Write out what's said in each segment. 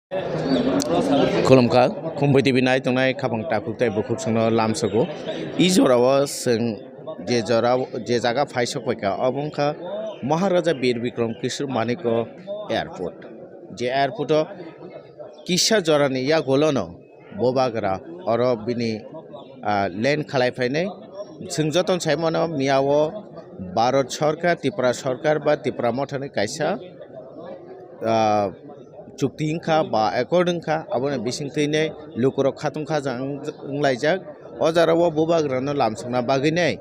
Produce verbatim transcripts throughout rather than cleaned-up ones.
Khulumkha, Khumbai T V nai tongnai khapang takhuk tei bukhuk songno lamsogo. I jorao chwng je jora, je jaga phai sok paikha, obo wngkha Maharaja Bir Bikram Kishore Manikya Airport. Je airport o kisa jorani yagulono Bubagra oro bini, ah, land khalai phainai. Chwng jotono sai mano, miyao Bharat Sarkar, Tripura Sarkar ba Tripura Mothani kaisa, ah, chukti wngkha ba accord wngkha, aboni bising twi nai lukurok khatungkha jang wnglaijak. O jora o Bubagrano lamsokna bagwi nai,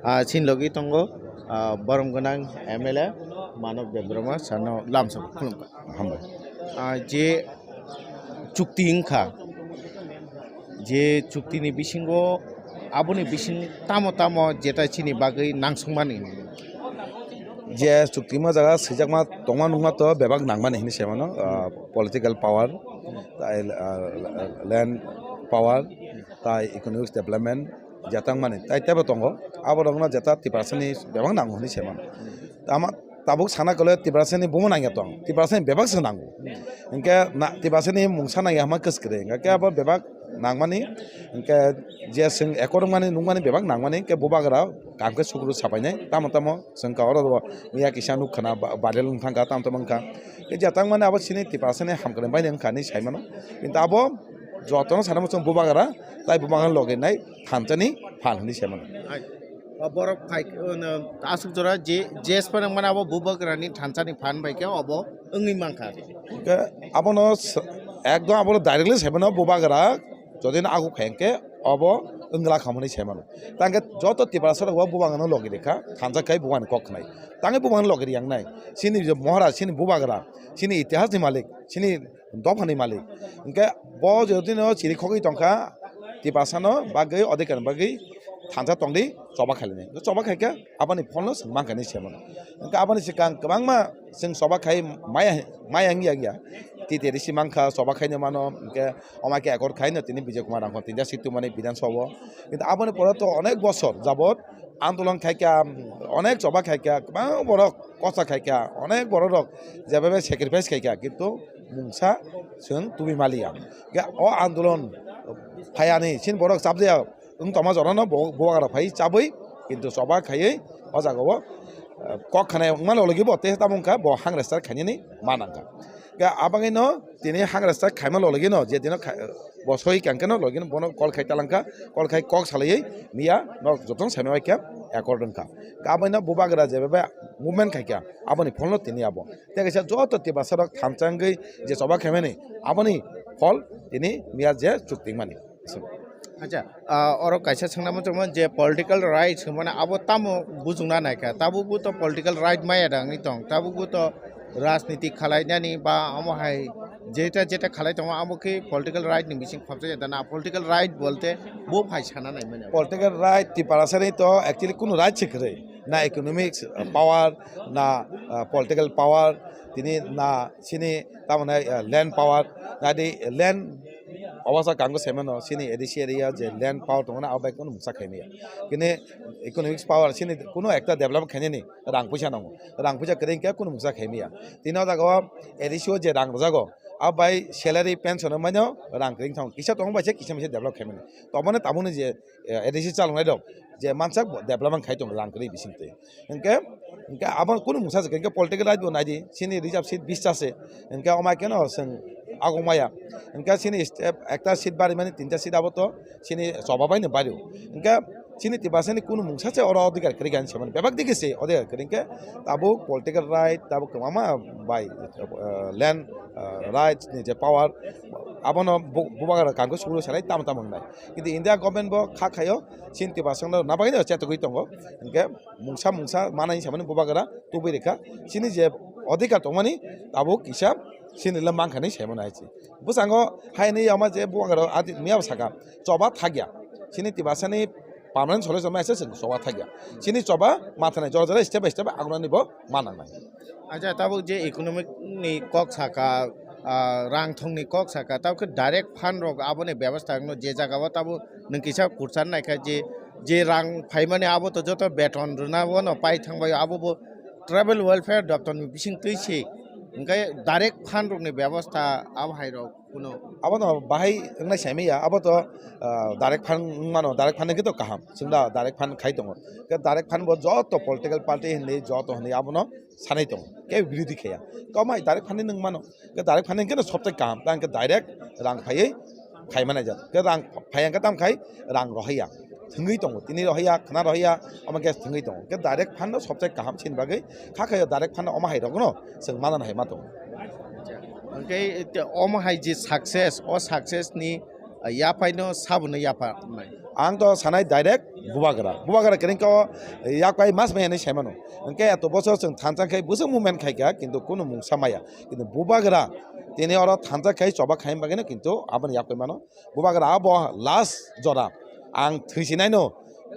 ah, chini logi tongo, ah, borom gwnang M L A Manav Debbarma sano lamsok khulumkha. Hambai. Ah, je chukti wngkha, je chuktini bisingo, aboni bising tamo tamo jeta chini bagwi nangsokmani? Je chukti ma jaga swijakma tongma nukma to bebak nangmani hinwi sai mano, ah, political power, tai, ah, land power, tai economic development, jeta wngmani tai teibo tongo. Abo rokno jeta Tiprasani bebak nango hinwi sai mano. Tama tabuk sana kole Tiprasani bumo nangya tong, Tiprasani bebak se nango. Hinkhe na, Tiprasani mungsa nangya hama kwskwrwi, hinkhe abo bebak nangmani, hinkhe je chwng accord wngmani nukmani bebak nangmani, hinkhe Bubagra kaham khe sukru sapainai, tamo tamo chwng ka oro bo miya kisa nuk khana ba-, viral wng thangkha, tamo tamo wngkha. Hinkhe jeta wngmani abo chini Tiprasani hamkrai baino wngkha hinwi sai mano. Kintu abo jotono sana muchung Bubagra tai Bubagra logi nai thansani phan hinwi sai mano. Ai, o borok phai, o, no, aswk jora je, je phano mane abo Bubagrani thansani phan bai khe obo wngwi mankha. Hinkhe abono s-, ekdom abono directly sai mano Bubagra jodi no agu khe hinkhe obo wngla kha hwnwi sai mano. Tangkhe joto Tiprasa rok bo Bubagrano logi rikha, thansa khai Bubagrani kok khnai. Tangkhe Bubagrano logi riyangnai. Chini je Maharaj, chini Bubagra, chini itihas ni malik, chini dophani malik. Hinkhe bo jodino chiri khogwi tongkha, Tiprasano bagwi, odhikar bagwi thansa tongdi, choba khailini. Choba khaikhe aboni pholno chwng mankha hinwi sai mano. Hinkhe aboni swkang kwbangma chwng choba khai maya, maya wngya wngya. T T D C mankha, choba khaino mano, hinkhe omo khe accord khaino tini Bijay Kumar Rangkhol tinta seat tongmani Bidhan Sabha o. Kintu aboni pore to onek bosor jabot andolon khaikha, onek choba khaikha, kwbang borok kosa khaikha, onek borok rok jebabe sacrifice khaikha, kintu mungsa chwng tubi maliya. Hinkhe o andolon phayani chini borok chabjaya wng tongma jorano bo-, Bubagra phai chabwi, kintu choba khaiwi o jagao, eh, kok khanai wngma loglogi bo tei tamo wngkha bo hang rejistar khainani ma nangkha. Hinkhe abangwino tini hang rejistar khaima loglogi no je dino khai-, bo soi kangkhe no loglogi no bono call khai talangkha, call khai kok salaiwi miya no jotono saimai khe accord wngkha. Aboni no Bubagra jebabe movement khaikha aboni pholno tini abo. Tei kaisa joto Tiprasa rok thansa wngwi je choba khaimani aboni phol tini miya je chukti mani. Acha, ah, oro kaisa swngna muchungma je political right hwnmani abo tamo bujungna naikha, tabukbo to political right maya da wngwi tong, tabukbo to rajniti khalainani ba omo hai jeta jeta khalai tongo, abo khe political right ni bising khopjagya da na, political right bolte bo phai sana naimani. Political right Tiprasani to actually kunu right se kwrwi, na economics, uh, power, na, uh, political power, tini na chini tamoni, uh, land power, na di land Obo sa kango semano, chini A D C area je land power tongmani, abo bai kunu mungsa khaimaya. Kini economics power, chini kunu ekta develop khainani rang puisa nango. Rang puisa kwrwi hinkhe kunu mungsa khaimaya. Tini o jaga o A D C o je rang rwjago, abo bai salary, pension o mano rang kwrwi thango. Kisa tong bai se kisa misa develop khaimani. Toboni tabukni je, eh, A D C chaloknai rok je mansak development khai tongo rang kwrwi bisingtwi. Hinkhe, hinkhe abo kunu mungsa se, hinkhe political right bo naidi, chini reserve seat bish ta se, hinkhe omo keno chwng aguk maya. Hinkhe chini step ekta seat barimani tinta seat abo to chini choba bai no bario. Hinkhe chini Tiprasani kunu mungsa se oro odhikar kwrwi kha hinwi se mano. Bebak digi se odhikar kwrwi hinkhe tabuk political right, tabuk kwbangma bai, eh, land, eh, rights ni je power, abono bu-, bubagra kango sukulu sanai tamo tamo wngnai. Kintu India government bo kha khaio, chini Tiprasano nabagwi no chetogwi tongo. Hinkhe mungsa mungsa manai hinwi samani bubagra tubui rikha. Chini je odhikar tongmani tabuk kisa chini le mankha hinwi saimano hai se. Bwskango haini yama je bubagra adi miya saka choba thakya. Chini Tiprasani permanent solution ma ese chwng choba thakya. Chini choba mathanai jora jora step by step agunani bo manangnai. Acha, tabuk je economic ni kok saka, ah, rang thong ni kok saka, tabuk khe direct fund rok aboni bebostha wngno je jaga o tabuk nwng kisa kurchan naikha je, je rang phaimani abo to joto beton rwna bono pai thangbai abo bo tribal welfare doptor ni bising twi se Hwnkhe direct fund rokni bebostha abo hai rok kuno. Abono bahai wngnai saimanya, abo to, ah, direct fund wngmano, direct fund hwnkhe to kaham, chwngda direct fund khai tongo. Khe direct fund bo joto political party hinwi joto hinwi abono sanai tongo, kebo birodhi khaiya. Kok mai direct fund wngmano, khe direct fund hwnkhe no sobthai kaham, ta hwnkhe direct rang phaiwi khaimani jat. Khe rang phaiya hwnkhe tam khai rang rohaiya. Thwngwi tongo, tini rohaiya, khwna rohaiya, omo khe thwngwi tongo. Khe direct fund no sobthai kaham chini bagwi, kha khayo direct fund no omo hai rokno chwng manana hai ma tongo. Hwnkhe te omo hai je success, o success ni, ah, yapai no sabo no yapha nai. Ang to sanai direct Bubagra. Bubagra kerengkha o yapai mas maya hinwi saimano. Hwnkhe eto bosor chwng thansa khai bwswk movement khaikha, kintu kunu mungsa maya. Kintu Bubagra tini oro thansa khai choba khaim bagwino kintu aboni yapai mano. Bubagra abo last jora. Ang thwisi naino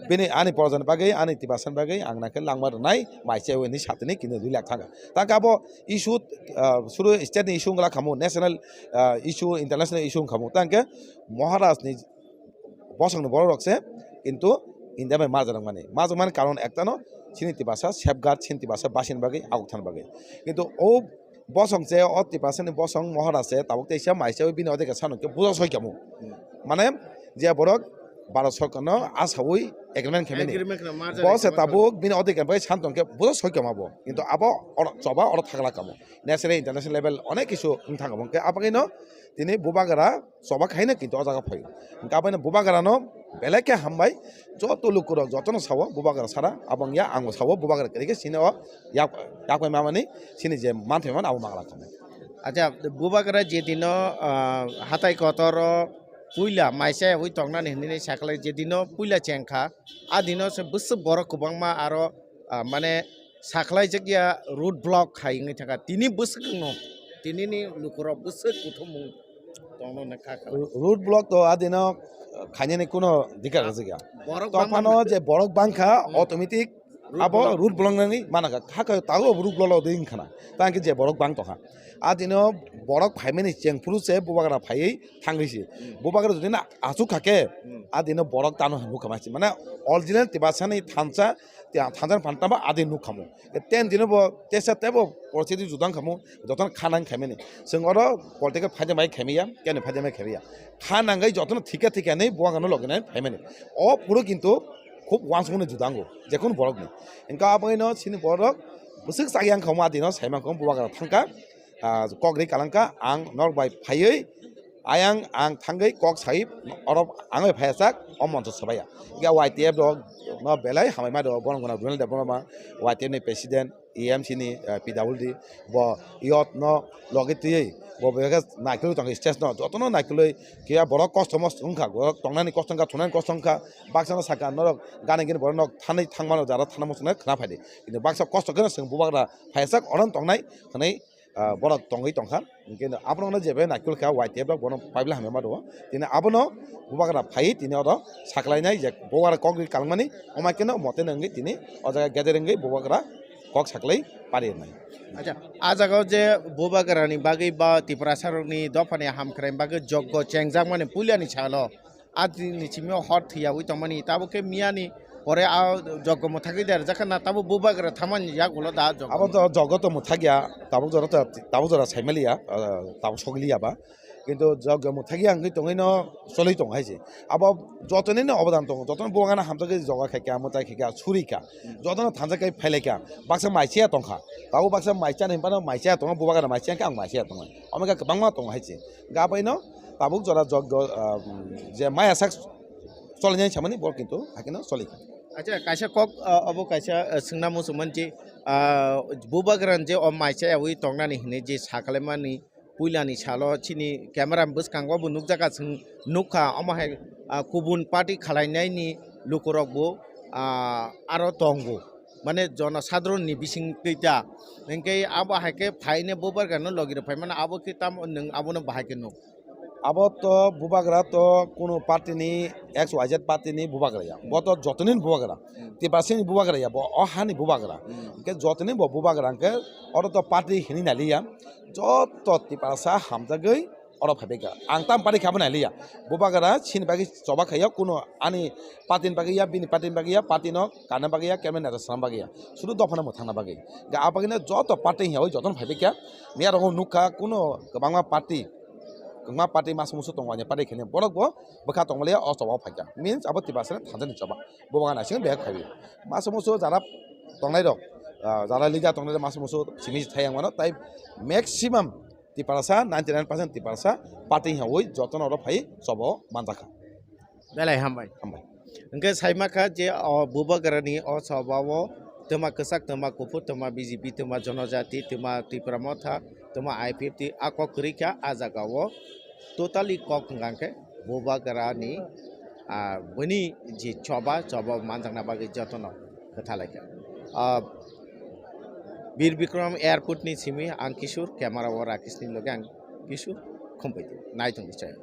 bini ani porjani bagwi, ani tiprasani bagwi ang nakhe langma rwnai, mai se weni satini kini rwlak thangkha. Tangkhe abo issue, ah, suru state ni issue wngla khamu, national, ah, issue, international issue wngkhamu. Tangkhe Maharaj ni bosongni borok rok se kintu India bai marjak mani. Marjak mani karon ektano chini tiprasa safeguard, chini tiprasa basin bagwi, aguk thani bagwi. Kintu o bosong se, o tiprasani bosong Maharaj se tabuk teisa mai se bini odeka sano khe bujo soi kamo. Mane je borok Bharat sorkarno asaui agreement khaimani. Agreement khna marjak bo se khaimani. Tabuk bini odeka bai san tongkhe bujo soi kamo bo. Kintu abo oro choba oro thagla kamo. National international level onek kisu wng thang kamo. Hwnkhe abagwino tini Bubagra choba khaina kintu o jaga phaio. Hwnkhe aboni Bubagrano belai khe hambai, joto lukurok jotono sao Bubagra sara, abo wngya angbo sao Bubagra kwrwi khe chini o yak-, yakwai mamani chini je manthai man abo mangla kamo. Acha, Bubagra je dino, ah, hatai kotoro puila maisa yawi tongnani hinwi sakhlai je dino puila chengkha, a dino se bwswk borok kwbangma aro, ah, mane sakhlai jakya road block hai wngwi thangkha. Tini bwswk no, tini ni lukurok bwswk kuthumung tongno na kha kha. Road block to adino khainani kuno dikar rwjak ya. Borok tongphano bangma je borok bangkha, hmm, automatic road abo block. Road block nani mana kha, kha kha tago road block lo ding khana. Tang khe je borok bang tongkha. Adino borok phaimani chengphuru se Bubagra phaiwi thangwi se. Hmm. Bubagra jodi na asuk kha khe, hmm, adino borok tano hinwi khamai se. Mane original tiprasani thansa, thansa phantama adi nuk khamu. Ten dino bo tesa tebo porchidi judang khamu, jotono khanang khaimani. Chwng oro political phaida mai khaimiya, kene phaida mai khaimiya. Kha nangwi jotono thika thika ni buang ano logina phaimani. O puro kintu khub wansukmani judango, jekunu borokni. Engka aboni no chini borok bwswk chakyang khamu adino saimang khamu Bubagra thangka, ah, kok ri kalangka, ang nok bai phaiwi ayang ang thangwi kok sai oro ang bai phaiya sak o moncho swbaiya. Engka Y T F rok no belai hamai ma do, bono gwnang Runal Debbarma, Y T F ni president, E M C ni, eh, P W D, bo youth no logi twiwi, bo bebak naikolwi tongkha stage no, jotono naikolwi, kiya borok kosto mosto wngkha, borok tongnani kosto wngkha, thunani kosto wngkha, baksa no saka norok gana gini borok nok thanwi thangmano, jara thana muchungna khna phaidi. Kintu baksa kosto kheno chwng Bubagra phaiya sak oro tongnai hwnwi, ah, borok tongwi tongkha. Hwnkhe abono jebe naikol kha Y T F rok bono pipeline hamya ma rwo. Tini abono Bubagra phaiwi tini oro saklainai je Bubagra kok ri kalmani, omo keno mote nangwi tini o jaga gather wngwi Bubagra kok saklai pari rwnai. Acha, a jaga o je Bubagra ni bagwi ba Tiprasa rokni dophani hamkrai bagwi joggo chengjakmani puilani salo. A dini simi o hor thwiyawi tongmani, tabuk khe miyani pore a joggo mwthagwi derjak kha na, tabuk Bubagra thamani yagulo da joggo. Abo to joggo to mwthagya, tabuk jora to, tabuk jora saimaliya, ah, tabuk sogiliya ba. Kintu joggo mwthagya wngwi tongwi no choli tongo hai se. Abo jotoni no obodan tongo, jotoni Bubagra hamjagwi joga khaikha, mwtai khaikha, surikha, jotono thansa khai phailaikha, baksa maichaya tongkha. Tabuk baksa maichani hinphano maichaya tongo, Bubagra maichaya khe ang maichaya tongo. Omo khe kwbangma tongo hai se. Gabaino tabuk jora joggo, ah, je maya sak cholainani samani bo kintu hakhe no choli kha. Acha, kaisa kok, ah, obo kaisa, ah, swngna muchung mani je, ah, Bubagra ni je o maichaya wi tongnani hinwi je sakhlaimani puilani salo chini camera ni bwskango bo nukjakha, chwng nukha omo hai, ah, kubun party khalainaini lukurok bo, ah, aro tongo. Mane jono sadharonni bisingtwi ta. Hinkhe abo hai khe phaine Bubagra no logi rw phai mano, abo khe tamo nwng abono bahai khe nuk? Abo to Bubagra to kunu party ni X Y Z party ni Bubagra ya. Bo to jotoni ni Bubagra. Hmm. Tiprasa ni Bubagra ya, bo o hani Bubagra. Hmm. Hinkhe jotoni bo Bubagra hinkhe oro to party hini naliya. Joto Tiprasa hamjagwi oro phaibaikha. Ang tam party khe abo nailiya. Bubagra chini bagwi choba khaiya, kuno ani party ni bagwi ya, bini party ni bagwi ya, party no kana bagwi ya, kemne neta swnam bagwi ya. Sudu dophano mwthangna bagwi. Ga abagwino joto party hiyawi jotono phaibaikha. Miya rogo nukha kuno kwbangma party, kwbangma party masa musu tongo ani party khene borok bo bwkha tongmaliya o choba o phaikha. Means abo Tiprasa ni thansa ni choba. Bubagra naising behak phaiwi. Masa musu jara tongnai rok, ah, jara leader tongnai rok masa musu simi thayang mano, tai maximum Tiprasa, ninety nine percent Tiprasa party hiyawi jotono oro phai choba o manjakha. Belai hambai. Hambai. Hwnkhe saimakha je o Bubagrani o choba o twma kwchak, twma kuphur, twma B J P, twma Jonojati, twma Tipra Motha, twma I P F T a kok kwrwi kha, a jaga o totally kok hwnkha khe Bubagrani, ah, bini je choba, choba manjakna bagwi jotono kwtha lai kha. Ah, Bir Bikram Airport ni simi ang Kishore, camera o Rakesh ni loge ang Kishore, Khumpui. Naitung di chai.